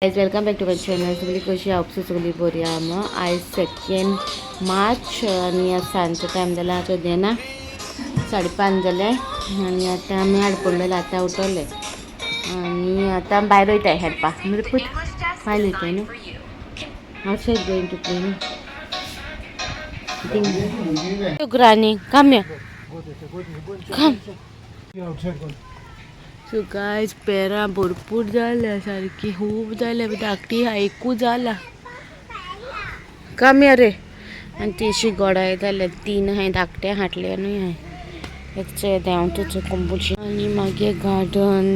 Guys, welcome back to my channel. सगळी कशी हांव सगळी बरी आहा मग. आयज 2 मार्च आनी आज सांजचो टायम जाला. आतां देना 5:30 जाले आनी आतां आमी हाडपडलेले, आतां उठवले आनी आतां आमी भायर वयताय खेळपाक. म्हणजे पूत भायर वयताय न्हू. Outside going to play न्हू. Granny, come here. Come. So guys, पेरां भरपूर जाल्या, सारकी खूब जाल्या. धाकटी आहा, एकूच जाला. कम रे. आनी ती अशी गोडाय जाल्या. तीन आहाय धाकटे, हाटले न्हू हाय एक देंवतच कोंबुची. आनी मागीर गार्डन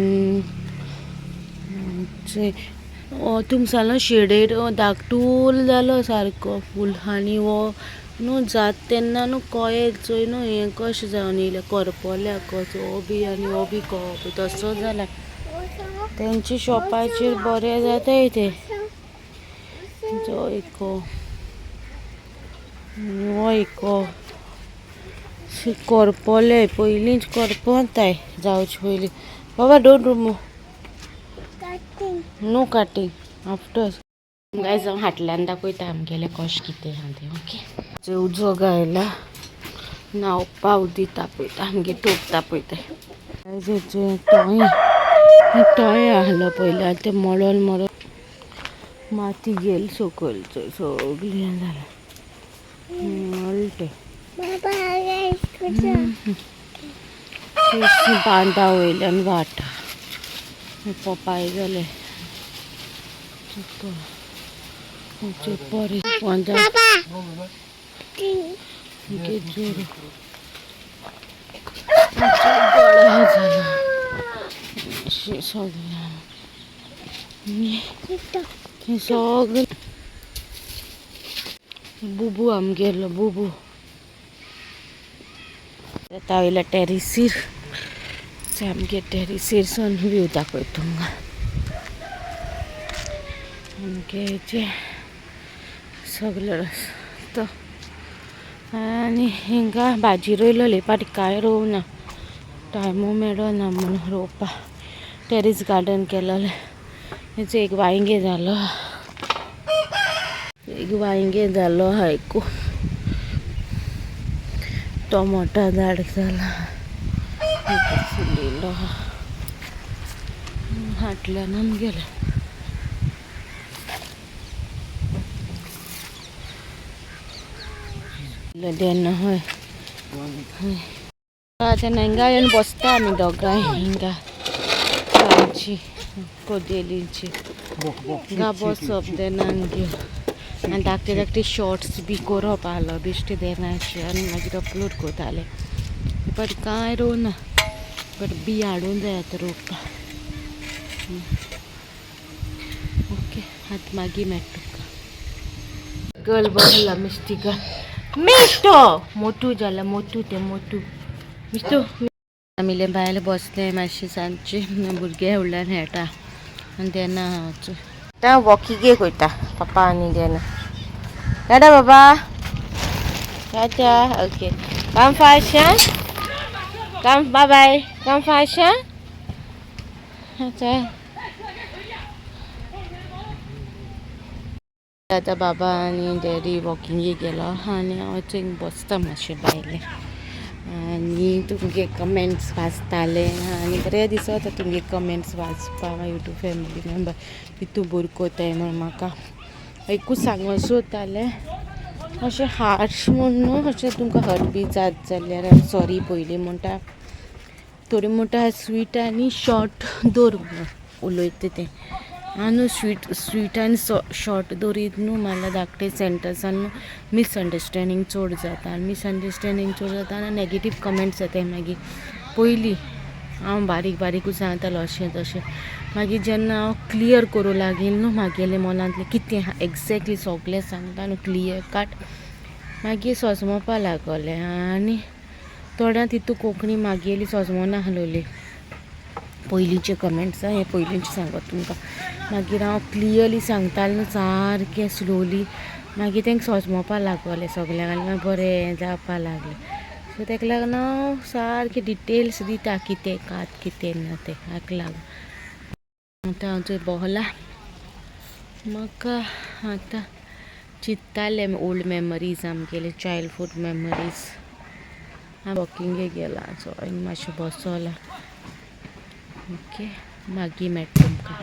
तुमसालो शेडेर धाकटूल जालो सारको फूल. आनी हो न्हू जात तेन्ना न्हू कोये चोय न्हू, हें कशें जावन येयलें, करपल्या कसो. हो बी आनी हो बी कोप तसो जाला. तेंच्या शॉपाचेर बरें जाताय ते. जो एक हो एक करपले, पयलींच करपताय जावचे पयलीं. बाबा, don't remove. No cutting after. Guys, हांव हाटल्यान दाखयता आमगेलें कशें कितें आहा तें. ओके, उजो गायला, न्हांवपा उदीक तापयता. आमगे तोप तापयता. तोय तोय आहलो पयलीं, आतां तें मोडोन मोडोन माती गेल सकयल सगळें जालें मोडलें. बांदा वयल्यान वाट पोपाय जाले बरें पोंदा जोर गळा जाला सगळें सगळें. बुबू आमगेलो बुबू. आतां वयल्या टेरिसीर, आमगे टेरिसीर सन व्यू दाखयता तुमकां. आमगे जे सगळे रस्तो आनी हिंगा भाजी रोयलोली, फाटी कांय रोवना, टायमू मेळना म्हणून रोवपा. टेरीस गार्डन केलोलें. हेचो एक वांयगे जालो, एक वांयगे जालो हायकू. टोमोटा झाड जाला, फुलिल्लो हाटल्यान आमगेलें. देना हय आतां हिंगा येवन बसता आमी दोगांय हिंगा सांजची कोदेलींची. हिंगा बसप देनान घेवन आनी धाकटे धाकटे शॉर्ट्स बी करप आहलो बेश्टे देनाचे आनी मागीर अपलोड करताले. बट कांय रोवना, बट बी हाडून जाय आतां रोवपाक. ओके, आतां मागीर मेळटा तुका. गर्ल बसला मिस्टिका मिस्टो मोटू जाला, मोटू तें मोटू मिस्टो. आमी भायर बसले मातशें सांजचे. भुरगे व्हडल्यान खेळटा आनी तेन्ना हांव आतां वॉकिंगेक वयता. पप्पा आनी देना. टाटा बाबा, Tata. Okay, come fast. Come, bye bye. Come fast. अच्छा, आतां बाबा आनी डॅडी वॉकिंगेक गेलो आनी हांव थंय बसता मातशें भायलें आनी तुमगे कमेंट्स वाचतालें आनी बरें दिसता तुमगे कमेंट्स वाचपाक. यूट्यूब फॅमिली मेंबर कितू बरें कोताय म्हूण म्हाका एकूच सांगूं सोदतालें. अशें हार्श म्हूण न्हू, अशें तुमकां हर्ट बी जात जाल्यार सॉरी पयलीं म्हणटा. थोडी म्हणटा स्वीट आनी शॉर्ट दवर म्हणून उलयता तें. हांव न्हू स्वीट स्वीट आनी शॉर्ट दवरीत न्हू, म्हाका धाकटे सेंटन्सान न्हू मिसअंडरस्टँडींग चड जाता आनी मिसअंडरस्टँडींग चड जाता आनी नॅगेटीव कमेंट्स येताय. मागीर पयलीं हांव बारीक बारीकूच सांगतालो अशें तशें. मागीर जेन्ना हांव क्लियर करूं लागीं न्हू मागेलें मनांतलें कितें आहा एग्जॅक्टली सगळें सांगता न्हू क्लियर कट, मागीर सोजमोपा लागोलें. आनी थोड्या तितू कोंकणी मागेली सोजमोना आहलोली. पयलींचे कमेंट्स हे पयलींचे सांगत तुमकां. मागीर हांव क्लियरली सांगतालें न्हू सारकें स्लोली, मागीर तांकां सोजमोपा लागोलें सगल्यांक आनी मागीर बरें जावपा लागलें. सो ताका लागून हांव सारकें डिटेल्स दिता कितें कात कितें ना तें हाका लागून. आतां हांव थंय भोंवलां. म्हाका आतां चिंत्तालें ओल्ड मेमरीज आमगेले, चायल्डहूड मेमरीज. हांव वॉकिंगे गेला, सो हांवें मातशें बसोला. ओके, मागीर मेळटा तुमकां.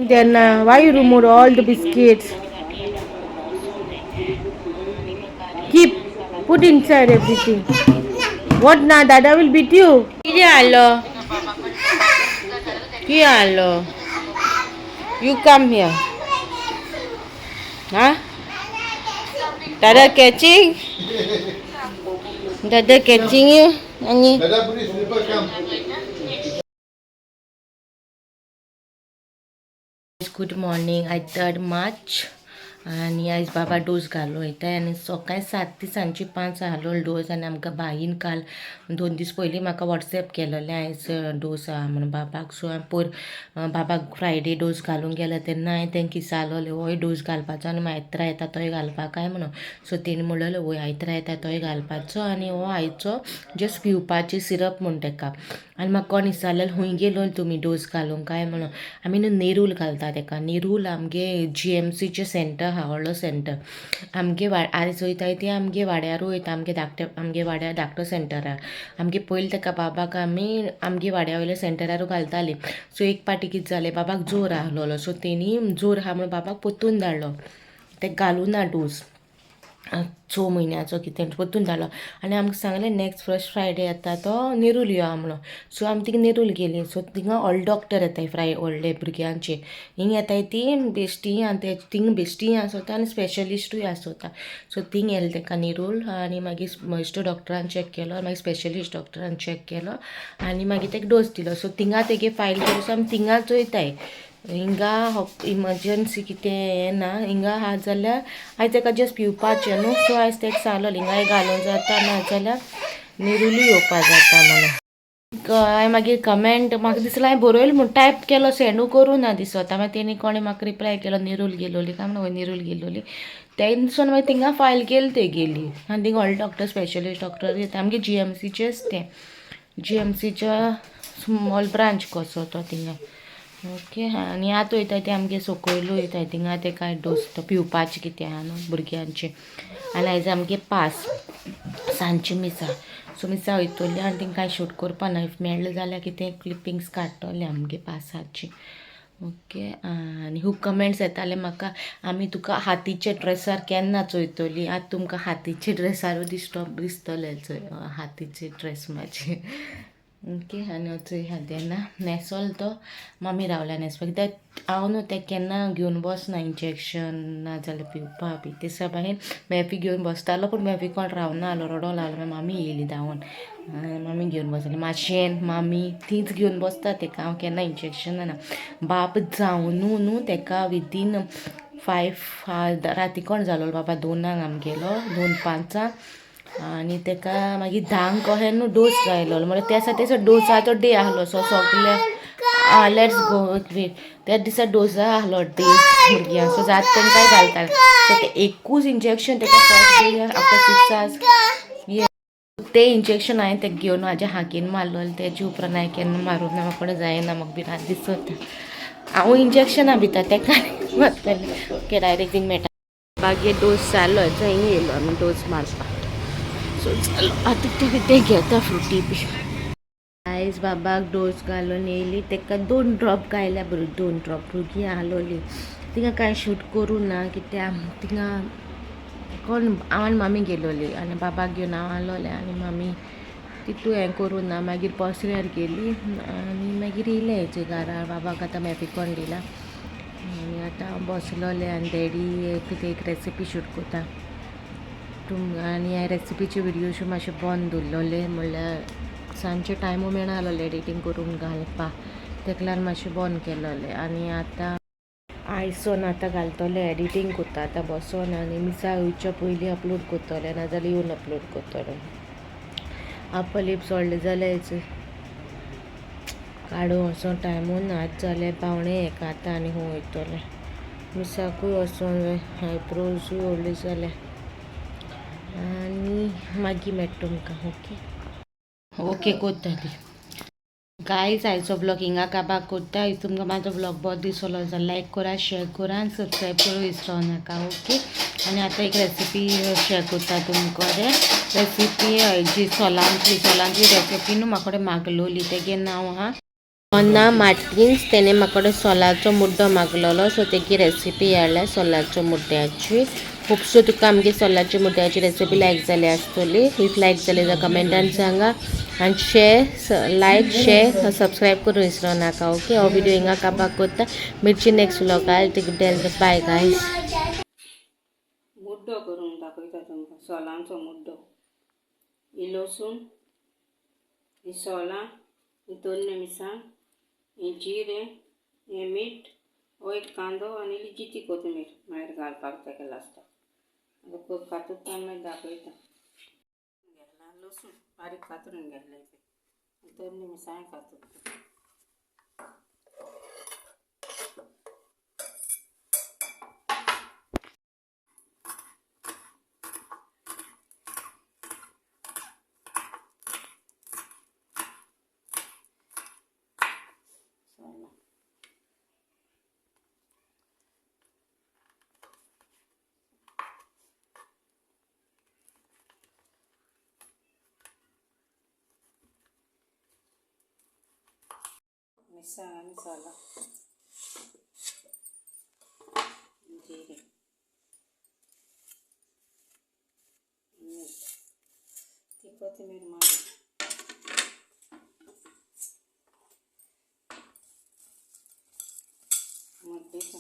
Then why you remove all the biscuits? Keep, put inside everything. What na? Dada will beat you. कितें हाडलो? कितें हाडलो? You come here. Huh? Dada catching? Dada catching you? Ani? Dada, put his slipper, come. Good morning. आयज 3 मार्च आनी आयज बाबा dose घालो वयता आनी सकाळी 7 ते सांजची 5 आहलो डोस. आनी आमकां बाईन काल 2 दीस पयलीं म्हाका वॉट्सॅप केलोलें, आयज डोस आहा म्हणून बाबाक. सो हांवें पयर बाबाक फ्रायडे डोस घालूंक गेलें तेन्ना हांवें तेंका विचारलोलें, होय डोस घालपाचो आनी आयतारा येता तोय घालपाक काय म्हणून. सो तेणी म्हणलेलें, वय, आयतारा येता तोय घालपाचो आनी हो आयचो जस्ट पिवपाची सिरप म्हूण तेका. आनी म्हाका कोण विचारलेलें, खूंय गेलो तुमी डोस घालूंक काय म्हणून. आमी न्हू नेरूल घालता तेका. नेरूल आमगे जीएमसीचें सेंटर आहा, व्हडलो सेंटर आमगे. आयज वयताय ती आमगे वाड्यारू वयता, आमगे धाकटे, आमगे वाड्यार धाकटो सेंटर आहा आमगे. पयलीं तेका बाबाक आमी आमगे वाड्या वयल्या सेंटरारू घालतालीं. सो एक पाटी कितें जालें, बाबाक जोर आहलोलो. सो तेणी जोर आहा म्हणून बाबाक परतून धाडलो, तेका घालूं ना डोस 6 म्हयन्याचो कितें, परतून धाडलो. आनी आमकां सांगलें, नॅक्स्ट फर्स्ट फ्रायडे येता तो नेरूल यो म्हणून. सो आमी थिंगा नेरूल गेलीं. सो थिंगा व्हडले डॉक्टर येताय फ्राय व्हडले भुरग्यांचे. हिंग येताय ती बेश्टी आनी ते थिंगा बेश्टीय आसोता आनी स्पेशलिस्टूय आसोता. सो थिंग येयलें तेका नेरूल आनी मागीर बेश्टो डॉक्टरान चॅक केलो, मागीर स्पेशलिस्ट डॉक्टरान चॅक केलो आनी मागीर तेका डोस दिलो. सो थिंगा तेगे फायल केलो. सो आमी थिंगाच वयताय. हिंगा इमर्जन्सी कितें हें ना हिंगा आहा जाल्यार आयज तेका जस्ट पिवपाचें न्हू. सो आयज तेका सांगलें, हिंगाय घालूंक जाता, नाजाल्यार नेरुलूय येवपा जाता म्हणून. हांवें मागीर कमेंट म्हाका दिसलें हांवें बरयलें म्हूण, टायप केलो, सेंडू करूं ना दिसता. मागीर तेणी कोणें म्हाका रिप्लाय केलो, नेरूल गेलोली काय म्हणून. नेरूल गेलोली ते दिसून मागीर थिंगा फायल केली तेगेली आनी थिंगा व्हडले डॉक्टर, स्पेशलिस्ट डॉक्टर येता. आमगे जीएमसीचेच तें, जीएमसीच्या स्मॉल ब्रांच कसो तो थिंगा. ओके, आनी आतां वयता ते आमगे सकयलू वयता थिंगा, ते कांय डोस तो पिवपाचें कितें आहा न्हू भुरग्यांचें. आनी आयज आमगे पास, सांजची मिसा. सो मिसा वयतली आनी थिंगा कांय शूट करपा ना. If मेळ्ळें जाल्यार कितें क्लिपिंग्स काडटलें आमगे पासाची. ओके, आनी खूब कमेंट्स येताले म्हाका, आमी तुका हातीच्या ड्रेसार केन्ना चोयतली? आतां तुमकां हातीच्या ड्रेसारूय दिश्टो दिसतले चोय, हातीचे ड्रेस म्हाजे. ओके, आनी चोय तेन्ना न्हेसोल तो, मामी रावल्या न्हेसपाक, कित्याक हांव न्हू तें केन्ना घेवन बसना इंजेक्शन नाजाल्यार पिवपा बी. ते बाहेर मॅफी घेवन बसतालो, पूण मॅफी कोण रावना आलो, रडो लागलो. मागीर मामी येयली धांवून, मामी घेवन बसली. माशेन मामी तीच घेवन बसता तेका. हांव केन्ना इंजेक्शन ना. बाप जावनू न्हू तेका विदीन 5 राती कोण जालो बाबा, 2 आंक आमगेलो, 2:05 आनी तेका मागीर 10 आंक कशें न्हू डोस जायलो. म्हणल्यार त्या दिसा तेजो डोसाचो डे आहलो. सो सगळे let's go weight, त्या दिसा डोसा आहलो डे भुरग्यांक. सो जात तांकांय घालताले. सो ते एकूच इंजेक्शन तेका फर्स्ट डे आफ्टर 6 आवर्स ते इंजेक्शन हांवें तेका घेवन म्हाज्या हाकीन मारलो. तेजे उपरांत हांवें केन्ना मारूंक ना. म्हाका जायना, म्हाका भिरांत दिसता. हांव इंजेक्शनां भिता, तेका मारतलें. ओके, डायरेक्ट थिंग मेळटा. मागीर डोस जालो, थंय येयलो आमी डोस मारपाक. सो जालो, आतां तें कितें घेता, फ्रुटी बी. आयज बाबाक डोस घालून येयली, तेका दोन ड्रॉप घायल्या बरी, दोन ड्रॉप. भुरगीं आहलोली थिंगा, कांय शूट करूं ना, कित्याक थिंगा कोण, हांव आनी मामी गेलोली आनी बाबाक घेवन हांव आहलोलें आनी मामी तितू हें करूं ना. मागीर पसऱ्यार गेली आनी मागीर येयलें हेजे घरा. बाबाक आतां मॅफिकॉन दिला आनी आतां हांव बसलोलें आनी डॅडी कितें एक रेसिपी शूट करता तुम. आनी ह्या रेसिपीचे विडियो शो मातशे बंद दवरलोले, म्हणल्यार सांजचे टायमू मेळना आसलोले एडिटींग करून घालपाक, तेका लागून मातशें बंद केलोलें. आनी आतां आयसोन आतां घालतलें, एडिटींग करता आतां बसोन आनी मिसा वयच्या पयलीं अपलोड करतलें, नाजाल्यार येवन अपलोड करतलें. अप्पर लिप्स व्हडलें जाल्यार काडूं वचोन टायमू ना. आतां जालें 12:45 आतां आनी खंय वयतलें? मिसाकूय वचोंक जाय. आयब्रोजूय व्हडले जाले. आनी मागीर मेळटा तुमकां. ओके, ओके, कोत्ता ती. गायज, आयचो व्लॉग हिंगा काबार कोत्ता. If तुमकां म्हाजो व्लॉग बरो दिसलो जाल्यार लायक करा, शेअर करा आनी सबस्क्रायब करूं विसरो नाका. ओके, आनी आतां एक रेसिपी शेअर करता तुमकां. रेसिपी जी सोलांतली सोलांतली रेसिपी न्हू म्हाका कडेन मागलोली, तेगे नांव आहा मोना मार्टिन्स. तेणे म्हाका कडेन सोलाचो मुड्डो मागलोलो. सो तेगी रेसिपी हाडल्या सोलाचो मुड्ड्याची. होपसो तुका आमगे सोलाच्या मुड्ड्याची रेसिपी लायक जाली आसतली. If लायक जाली जाल्यार कमेंटान सांगा आनी शेअर, लायक, शेअर, सबस्क्रायब करूं विसरो नाका. ओके, हो व्हिडिओ हिंगा काबार कोत्ता. मेळची नेक्स्ट व्लॉगार. बाय गायज. मुड्डो करून दाखयता तुमकां, सोलांचो मुड्डो. ही लसूण, ही सोलां, ही दोन मिरसांग, हें जिरें, हें मीठ, हो एक कांदो आनी इल्ली जिती कोथमीर मागीर घालपाक तेका लास्टाक. आतां कातूंत मागीर दाखयता. घेतला लसूण बारीक कातरून घेतलें, दोन मिरसांग कातून. सोलां, मिरसांग आनी सोलां, जिरें, मीठ, ती कोथमीर मागीर. मुड्डीता.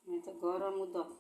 आतां गरम उदक.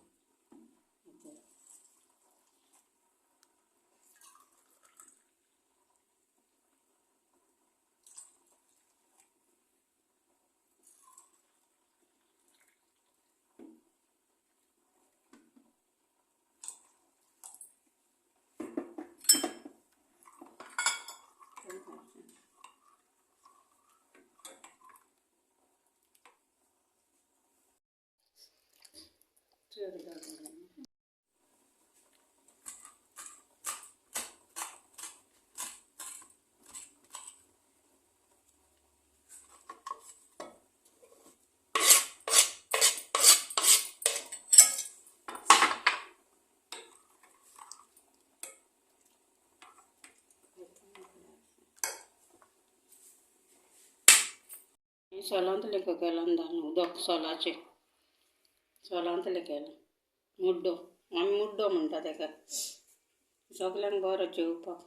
चड घालूं. सोलांतलें केलां घालून उदक, सोलाचें, सोलांतलें केलां मुड्डो. आमी मुड्डो म्हणटा तेका. सगल्यांक बरो जेवपाक.